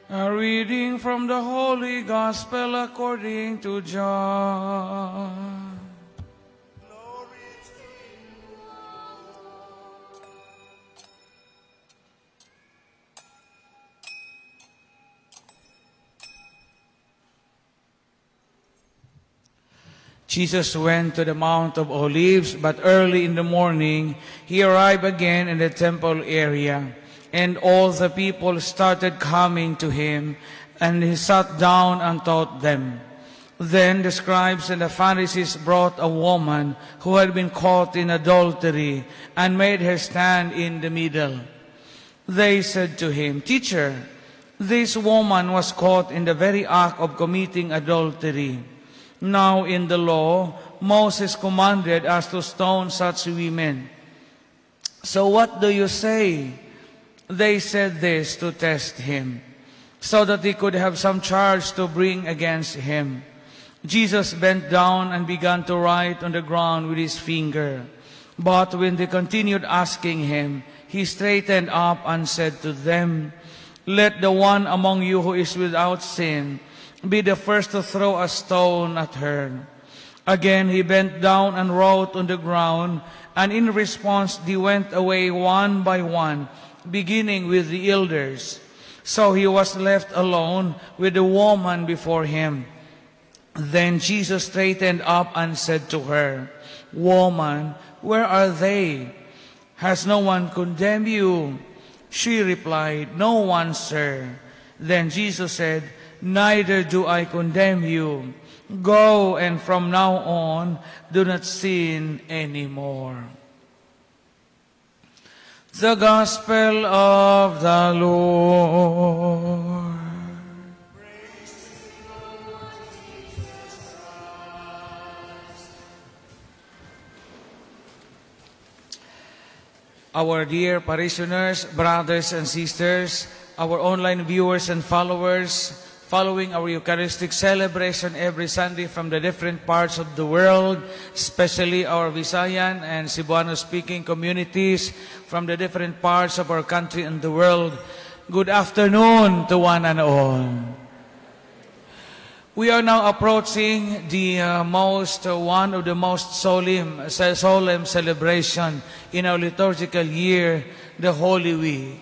A reading from the Holy Gospel according to John. Glory to you. Jesus went to the Mount of Olives, but early in the morning he arrived again in the temple area, and all the people started coming to him, and he sat down and taught them. Then the scribes and the Pharisees brought a woman who had been caught in adultery and made her stand in the middle. They said to him, "Teacher, this woman was caught in the very act of committing adultery. Now in the law, Moses commanded us to stone such women. So what do you say?" They said this to test him, so that they could have some charge to bring against him. Jesus bent down and began to write on the ground with his finger. But when they continued asking him, he straightened up and said to them, "Let the one among you who is without sin be the first to throw a stone at her." Again he bent down and wrote on the ground, and in response they went away one by one, beginning with the elders. So he was left alone with the woman before him. Then Jesus straightened up and said to her, "Woman, where are they? Has no one condemned you?" She replied, "No one, sir." Then Jesus said, "Neither do I condemn you. Go, and from now on, do not sin anymore." The Gospel of the Lord. Praise to you, Lord Jesus Christ. Our dear parishioners, brothers and sisters, our online viewers and followers, following our Eucharistic celebration every Sunday from the different parts of the world, especially our Visayan and Cebuano-speaking communities from the different parts of our country and the world. Good afternoon to one and all. We are now approaching the most one of the most solemn celebration in our liturgical year, the Holy Week.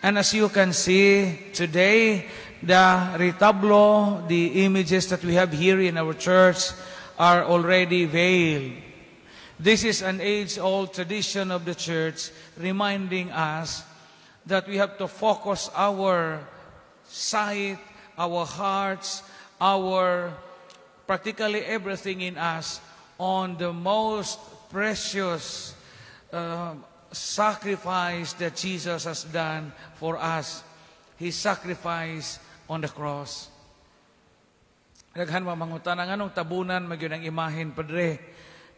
And as you can see today, the retablo, the images that we have here in our church are already veiled. This is an age-old tradition of the church reminding us that we have to focus our sight, our hearts, our practically everything in us on the most precious sacrifice that Jesus has done for us. His sacrifice on the cross. Daghan mga mangutana, nganong tabunan man gyud ang imahen, Padre?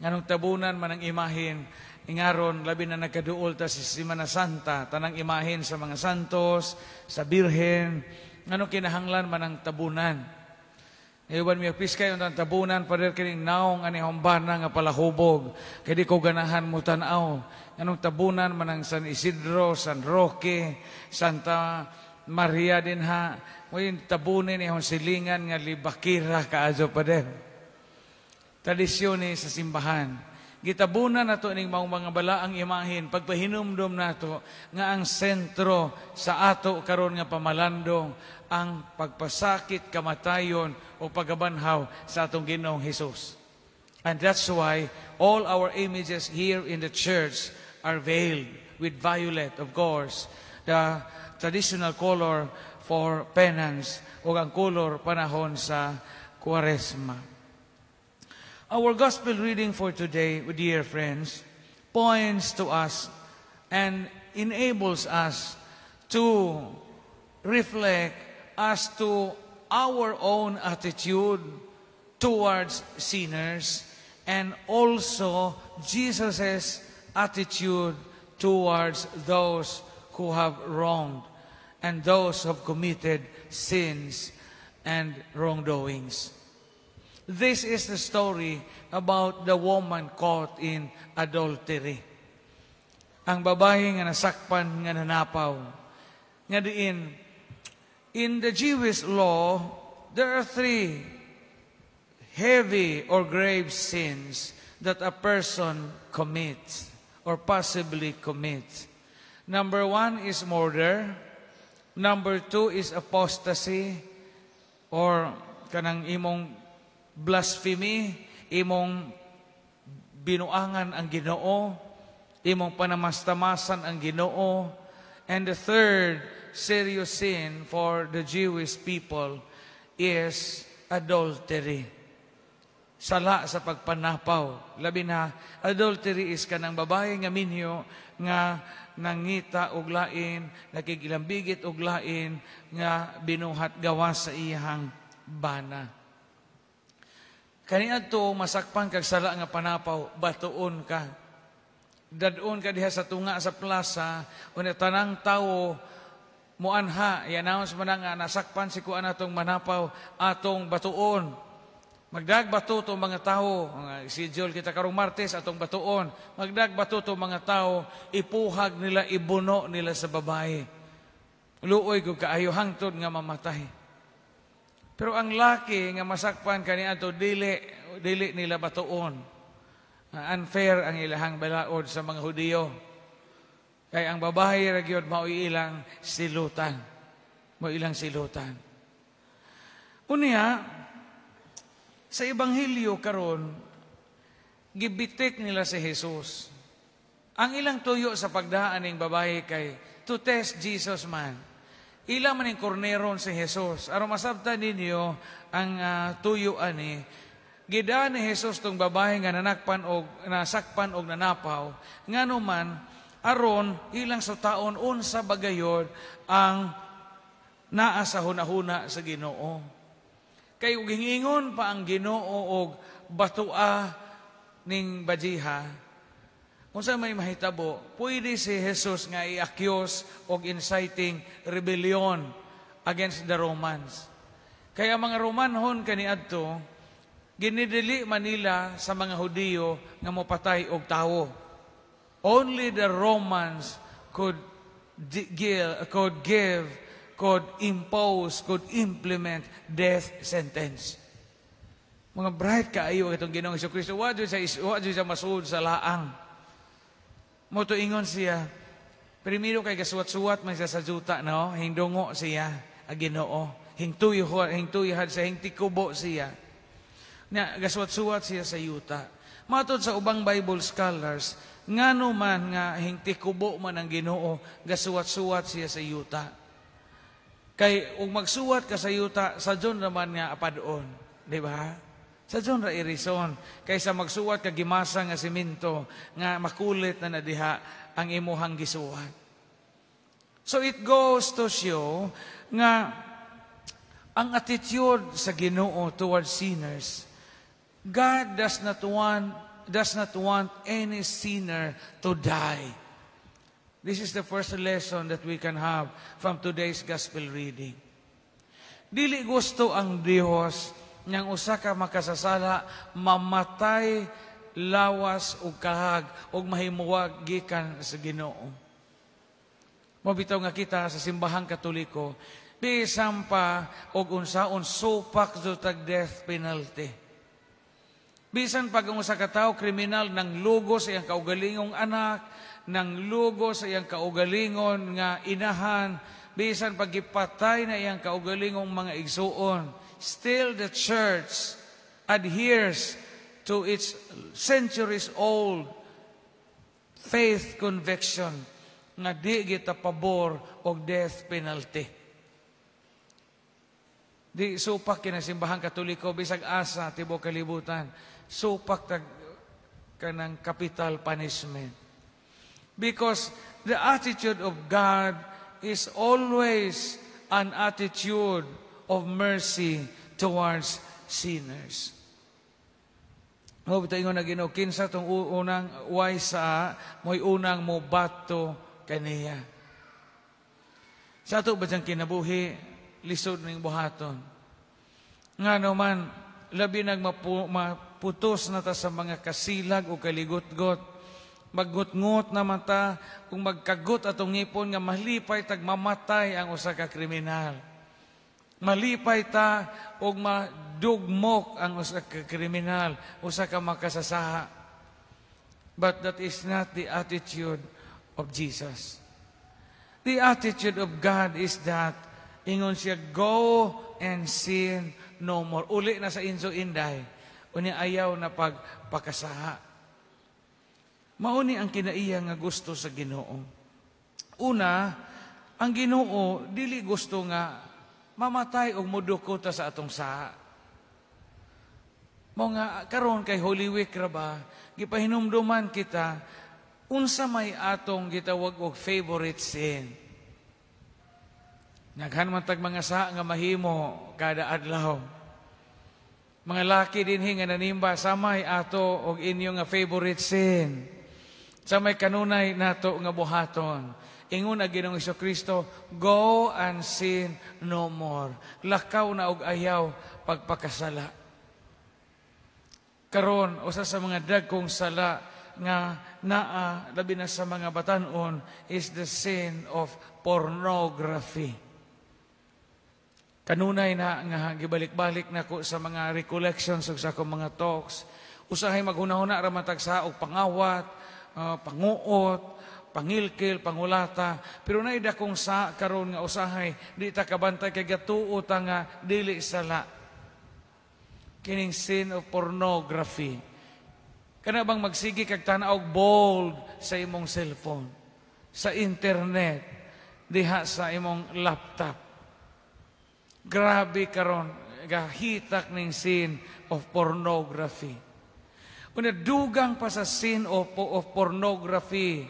Nganong tabunan man ang imahen? Ingaron, labi na nagkaduol ta sa Semana Santa, tanang imahen sa mga santos, sa Birhen, nganong kinahanglan man ang tabunan? Iwan mi piskay ang tabunan, Padre, kining naong ani hambana nga palahubog, kay di ko ganahan mo tan-aw. Nganong tabunan man ang San Isidro, San Roque, Santa Maria dinha, mo'y tabunin ni silingan nga libakira kaadyo, Padre. Tradisyon ni sa simbahan. Gitabunan nato ning maong mga balaang imahen, pagpahinumdom nato nga ang sentro sa ato karon nga pamalandong ang pagpasakit, kamatayon o pagabanhaw sa atong Ginoong Hesus. And that's why all our images here in the church are veiled with violet, of course, the traditional color for penance o ang color panahon sa Kuwaresma. Our gospel reading for today, dear friends, points to us and enables us to reflect as to our own attitude towards sinners and also Jesus' attitude towards those who have wronged and those who have committed sins and wrongdoings. This is the story about the woman caught in adultery. Ang babae nga nasakpan nga nanapaw. Nga diin, In the Jewish law, there are three heavy or grave sins that a person commits or possibly commits. Number one is murder. Number two is apostasy or kanang imong blasphemy, imong binuangan ang Ginoo, imong panamastamasan ang Ginoo. And the third serious sin for the Jewish people is adultery. Sala sa pagpanapaw. Labi na, adultery is kanang babae nga minyo nga nangita og lain, nakigilambigit og lain nga binuhat gawas sa iyang bana. Kaniadto masakpan kag sala nga panapaw, batuon ka. Dad-on ka diha sa tunga sa plaza, unya tanang tawo muanha, i-announce man nga nasakpan si kuan atong manapaw, atong batuon. Magdagbato to mga tao, schedule kita karong Martes atong batuon. Magdagbato to mga tao, ipuhag nila, ibuno nila sa babae. Luoy kung kaayo hangtod nga mamatay. Pero ang laki nga masakpan kaniadto, dili dili nila batuon. Unfair ang ilahang balaod sa mga Hudiyo. Kay ang babae ra gyud mao ilang silutan. Mao ilang silutan. Unya, sa Ebanghelyo karon, gibitik nila si Jesus. Ang ilang tuyo sa pagdaan ning babae kay to test Jesus man. Ila man ning korneron si Jesus. Aron masabtan ninyo ang tuyo ani, gidaan ni Jesus tong babae nga nanakpan og nasakpan og nanapaw, ngano man aron ilang sutaon unsa bagayod ang naa sa hunahuna sa Ginoo. Kay ug hingingon pa ang Ginoo og batua ning bajiha, unsa may mahitabo, pwede si Jesus nga i-accuse og inciting rebellion against the Romans. Kaya mga Romanhon kaniadto, ginidili manila sa mga Hudiyo nga mopatay og tawo. Only the Romans could give, could impose, could implement death sentence. Mga bright kaayo itong Ginoong Kristo. Wa jud siya masud sa laang. Mao to ingon siya, primero kay gasuwat-suwat man siya sa juta, no? Hingdungo siya, ang Ginoo. Hingtuyhad siya, hingtikubo siya. Na, gasuwat-suwat siya sa yuta. Matod sa ubang Bible scholars, ngano man nga hingtikubo man ang Ginoo, gasuwat-suwat siya sa yuta? Kay ug magsuwat ka sa yuta, sa John naman nga apadon, di ba? Sa John ra irison kaysa magsuwat ka gimasa nga simento nga makulit na na diha ang imuhang gisuwat. So it goes to show nga ang attitude sa Ginoo towards sinners, God does not want any sinner to die. This is the first lesson that we can have from today's gospel reading. Dili gusto ang Dios niyang usa ka makasasala mamatay lawas ug kahag ug mahimuwag gikan sa Ginoo. Mao bitaw nga kita sa Simbahang Katoliko, bisan pa og unsaon, supak jud tag death penalty. Bisan pag ang usa ka tawo kriminal, nang lugo sa iyang kaugalingong anak, nang lugo sa iyang kaugalingon nga inahan, bisan pag gipatay na iyang kaugalingong mga igsuon, still the Church adheres to its centuries old faith conviction nga di kita pabor og death penalty. Di supak kina Simbahang Katoliko bisag asa tibuok kalibutan. Supak tag kanang capital punishment. Because the attitude of God is always an attitude of mercy towards sinners. Mao bitaw ingon na Ginoo, kinsa tong unang way sa mo'y unang mobato kaniya. Sa ato ba diyang kinabuhi, lisod ning buhaton. Nga naman, labi nag maputos na ta sa mga kasilag o kaligutgot. Maggutngot naman ta kung magkagot atong ngipon nga malipay tag mamatay ang usa ka kriminal. Malipay ta og madugmok ang usa ka kriminal, usa ka makasasaha. But that is not the attitude of Jesus. The attitude of God is that ingon siya, "Go and sin no more." Uli na sa inyo, inday. Unya ayaw na pagpakasaha. Mao ni ang kinaiya nga gusto sa Ginoo. Una, ang Ginoo dili gusto nga mamatay og moduko ta sa atong saha. Mao nga karon kay Holy Week ra ba, gipahinumduman kita unsa may atong gitawag og favorite sin. Daghan man tag mga saha nga mahimo kada adlaw. Mga laki dinhi nga nanimba, samay ato og inyo nga favorite sin. Sa may kanunay nato nga buhaton. Ingon ang Ginoong Kristo, "Go and sin no more." Lakaw na og ayaw pagpakasala. Karon, usa sa mga dagkong sala nga naa labi na sa mga batanon is the sin of pornography. Kanunay na nga gibalik-balik nako sa mga recollections ug sa akong mga talks. Usahay maghunahuna ra man tag sa og pangawat, panguot, pangilkil, pangulata. Pero naay dakong sa karon nga usahay di ta kabantay kay gatuo ta nga dili sala. Kining sin of pornography. Kana bang magsige kag tan-aw og bold sa imong cellphone, sa internet, diha sa imong laptop? Grabe karon gahitak ning sin of pornography. Unya dugang pa sa sin of pornography,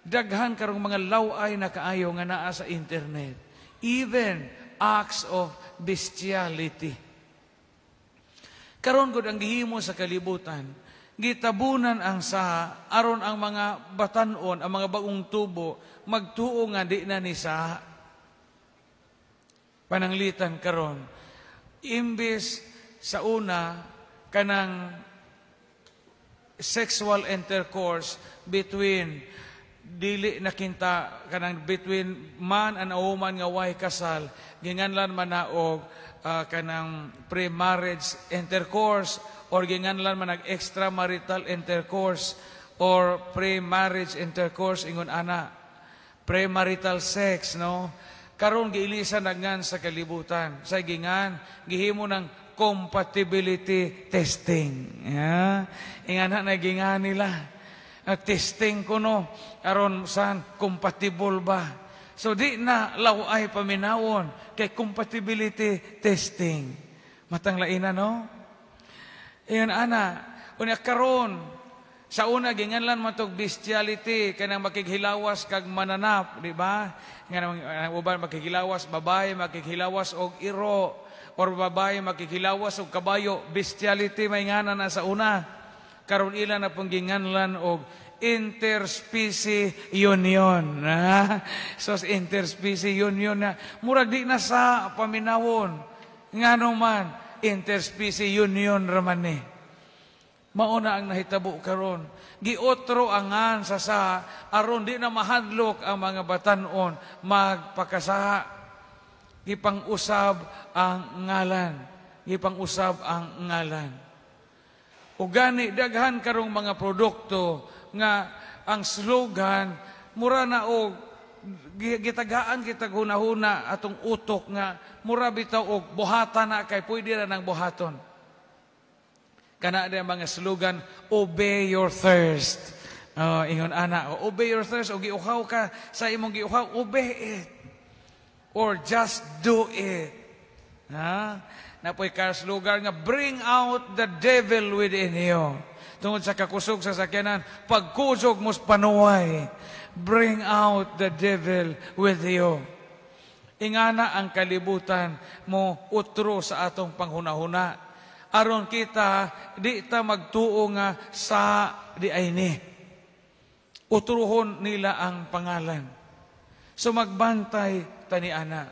daghan karong mga laway na kaayo nga naa sa internet. Even acts of bestiality. Karon gud ang gihimo sa kalibutan, gitabunan ang saha aron ang mga batanon, ang mga bagong tubo, magtuo nga di na ni saha. Pananglitan karon, imbis sa una kanang sexual intercourse between dili nakinta, kanang between man and a woman nga way kasal, ginganlan man na og kanang pre-marriage intercourse or ginganlan man og extramarital intercourse or pre-marriage intercourse, ingon ana, premarital sex, no? Karon giilisan na ngan sa kalibutan sa gingan gihimo ng compatibility testing, yeah. Ingana na gingan nila. Testing kuno aron san compatible ba. So di na laway paminawon kay compatibility testing. Matang laina, no? Ingon ana. Unya karon, sa una ginganlan man tog bestiality, kanang makighilawas kag mananap, di ba? Nga ang uban makighilawas babae, makighilawas og iro or babae makighilawas og kabayo, bestiality may ngana na sa una. Karon ila na pong ginganlan og interspecies union. Ha? So interspecies union na murag di na sa paminawon. Ngano man interspecies union raman ni. Mao na ang nahitabo karon. Giotro angan sa saha aron di na mahadlok ang mga batanon magpakasaha. Gipang-usab ang ngalan. Gipang-usab ang ngalan. O gani daghan karong mga produkto nga ang slogan mura na og gitagaan kitag hunahuna atong utok nga mura bitaw og buhatan na kay pwede ra nang buhaton. Kana ang mga slogan, "Obey your thirst." Oh, ingon ana, "Obey your thirst" o giuhaw ka sa imong giuhaw, obey it. Or "Just do it." Ha? Naa poy car slogan nga "Bring out the devil within you." Tungod sa kakusog sa sakyanan, pagkusog mo panuway, bring out the devil with you. Ingana ang kalibutan mo utro sa atong panghunahuna. Aron kita di ta magtuo nga sa di ay ni. Utruhon nila ang pangalan. So magbantay tani ana.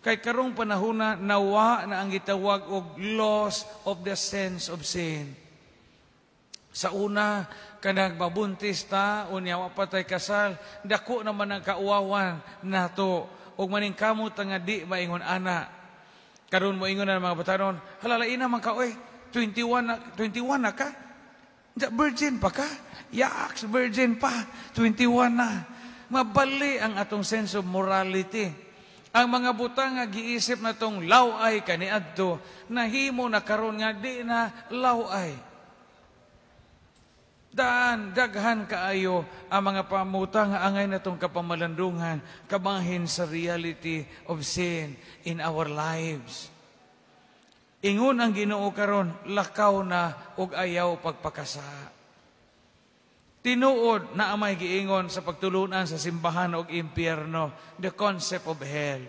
Kay karong panahona nawa na ang gitawag og loss of the sense of sin. Sa una, kanang mabuntis ta, unya wa pa tay kasal, dako naman ang kauwawan nato ug maningkamot ta nga di maingon ana. Karon mo ingon na mga batanon, "Hala, lain man ka oy, 21 na, 21 na ka. Virgin pa ka. Yaks, virgin pa. 21 na." Mabali ang atong sense of morality. Ang mga butang nga giisip na tong laway kaniadto, nahimo na karon nga di na laway. Daan, daghan kaayo ang mga pamutang nga angay natong kapamalandungan, kabahin sa reality of sin in our lives. Ingon ang Ginoo karon, lakaw na ug ayaw pagpakasa. Tinuod na amay giingon sa pagtulunan sa simbahan og impyerno, the concept of hell.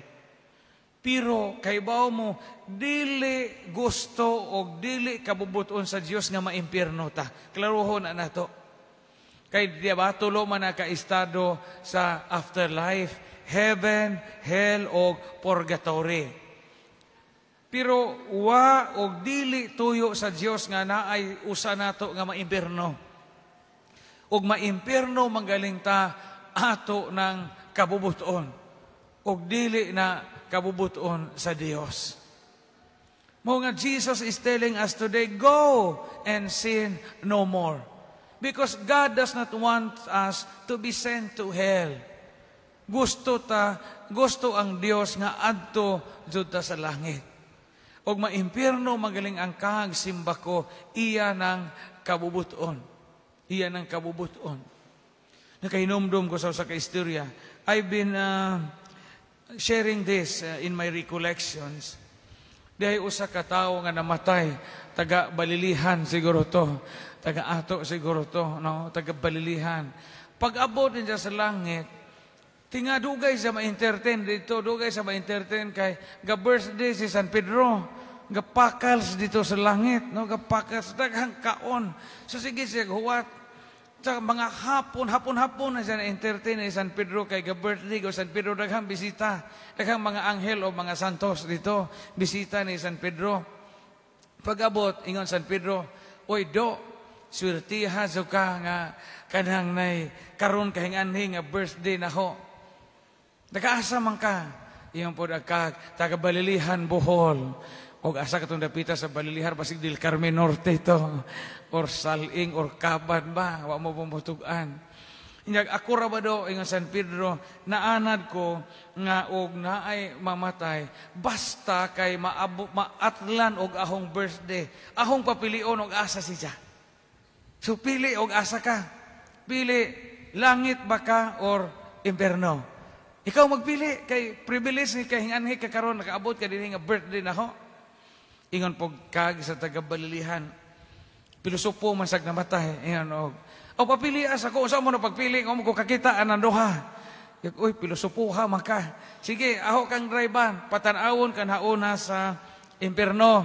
Pero kaybaw mo, dili gusto og dili kabubuton sa Dios nga maimpyerno ta. Klarohon na nato. Kay di ba tulo man na ka estado sa afterlife, heaven, hell og purgatory. Pero wa og dili tuyo sa Dios nga naay usa nato nga maimpyerno. Og maimpyerno manggaling ta ato ng kabubuton. Og dili na kabubuton sa Dios. Mao nga Jesus is telling us today, "Go and sin no more." Because God does not want us to be sent to hell. Gusto ta, gusto ang Dios nga adto jud ta sa langit. Og maimpyerno magaling ang kag simbako, iya ng kabubuton. Iya ng kabubuton. Nakahinumdum ko sa usa ka istorya. I've been sharing this in my recollections. Dahil usa ka tawo nga namatay, taga Balilihan siguro to, taga ato siguro to, no, taga Balilihan. Pag abot niya sa langit, tinga dugay siya ma-entertain dito, dugay siya ma-entertain kay ga birthday si San Pedro, gapakals dito sa langit, no, gapakals daghang kaon. So sige siya huwat. Sa mga hapon, hapon-hapon na siya na-entertain ni San Pedro kay ga-birthday ko San Pedro, daghang bisita. Daghang mga anghel o mga santos dito, bisita ni San Pedro. Pag-abot, ingon San Pedro, "Oy do, swerte ha ka nga kanang nay karon kahinganhi nga birthday na ho. Nagaasa man ka?" Ingon pod ka, "Taga Balilihan, Bohol." Og asa katong dapita sa Balilihan, basig Del Carmen Norte to. Or Saling or Kaban ba, wa mo pumutug-an. Inyag, "Ako ra ba do," ingon San Pedro, "naanad ko nga og naay mamatay basta kay maabo maatlan og ahong birthday, ahong papilion og asa siya." So pili og asa ka. Pili, langit ba ka or impierno. Ikaw magpili kay privilege ni kahinganhi ka karon, nakaabot ka dinhi nga birthday na ho. Ingon pog kag sa taga Balilihan, "Pilosopo man sag namatay." Ingon og, "O papili asa ko, unsa mo na pagpili mo ko kakita anang duha?" "Uy, pilosopoha man ka. Sige, aho kang driver, patan-awon ka na una sa impierno.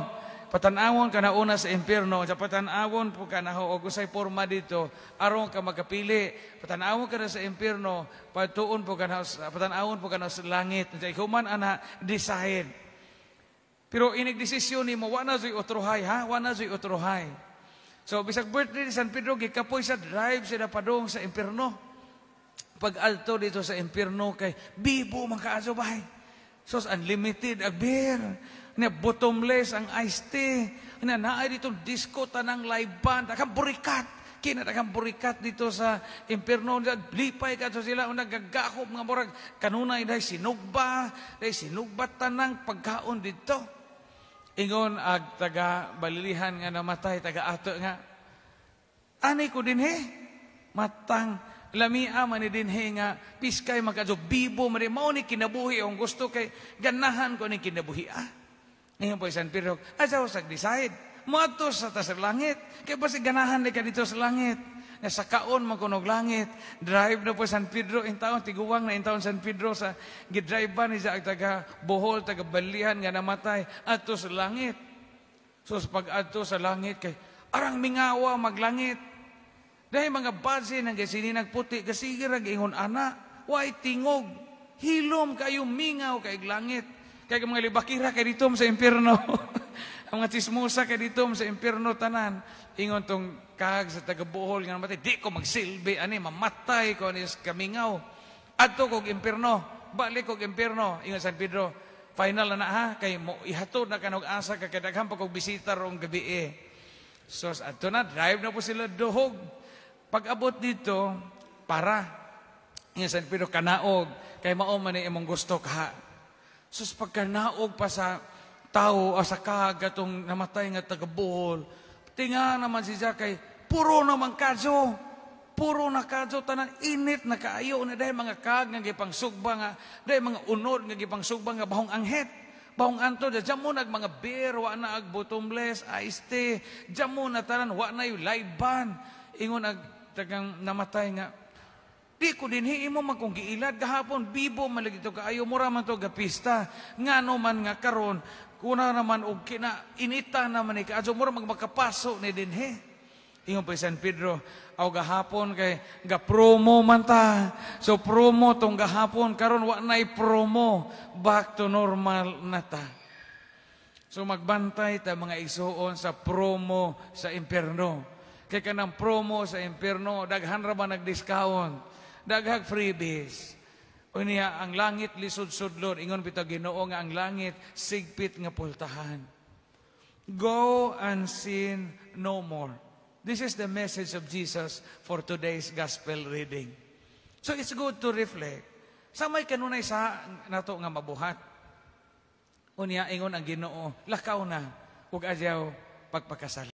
Patan-awon ka na una sa impierno, sa patan-awon po ka na ho, og usay porma dito, aron ka magkapili. Patan-awon ka na sa impierno, patuon po ka na, patan-awon po ka na sa langit. Ikaw man ana, decide. Pero inig desisyon nimo, wa na otrohay ha, wa na otrohay." So bisag birthday ni San Pedro, gikapoy sa drive sila padung sa impierno. Pag alto dito sa impierno kay bibo man kaayo bay. So unlimited ag beer. Na bottomless ang iced tea. Na naay dito disco, tanang live band, akang burikat. Kina daghang burikat dito sa impierno, lipay ka sila una gagakop nga murag kanunay dahil sinugba, dahil sinugba tanang pagkaon dito. Ingon ag taga Balilihan nga namatay, taga ato nga, "Ani ko dinhi, matang lamia man ni dinhi nga piskay magkadyo bibo man mao ni kinabuhi ang gusto kay ganahan ko ni kinabuhi ah." Ngayon po San Pedro, "Asaw sa decide moadto sa ta sa langit kay basi ganahan ni ka dito sa langit nga sa kaon man kunog langit." Drive na po San Pedro in taon, tiguwang na in taon San Pedro sa gidrive ba ni sa taga Bohol, taga Balihan nga namatay adto sa langit. So sa pag-adto sa langit kay arang mingawa maglangit. Dahil mga base ng gasininag puti, gasige ra ingon ana, way tingog, hilom kayo mingaw kay langit. Kay mga libakira kay dito sa impierno. Ang mga chismosa kay dito sa impierno tanan. Ingon tong kag sa taga Bohol nga namatay, "Di ko magsilbi ani, mamatay ko ani kamingaw. Adto kog impierno, balik kog impierno." Ingon San Pedro, Final na na ha, kay mo ihatod na kanog asa ka kay daghan pa kog bisita rong gabi eh. So adto na, drive na po sila duhog. Pag abot dito, para nga San Pedro, kanaog kay mao man ni imong gusto ka. Sus, pagkanaog pa sa tao o sa kag atong namatay nga taga Bohol, tinga naman siya kay puro naman kadyo. Puro na kadyo tanan, init na kaayo na dahil mga kag nga gipangsugba nga dahil mga unod nga gipangsugba nga bahong anghit. Bahong anto da mo nag mga beer, wa na ag bottomless, iced tea, mo na tanan, wa na yung live band. Ingon ag tagang namatay nga, "Di ko dinhi, imo man kung giilad gahapon, bibo man lagi to kaayo, mura man to gapista. Ngano man nga karon kuna naman og kina inita naman ni kaadyo, mura mag makapaso ni dinhi?" Ingon pa San Pedro, "Aw, gahapon kay ga promo man ta. So promo tong gahapon, karon wa nay promo, back to normal na ta." So magbantay ta, mga igsuon, sa promo sa impierno. Kay kanang promo sa impierno, daghan ra ba nag-discount, daghag freebies. Unya ang langit lisod sudlon, ingon bitaw Ginoo nga ang langit sigpit nga pultahan. Go and sin no more. This is the message of Jesus for today's gospel reading. So it's good to reflect. Sa may kanunay sa nato nga mabuhat. Unya ingon ang Ginoo, "Lakaw na ug adyaw pagpakasala."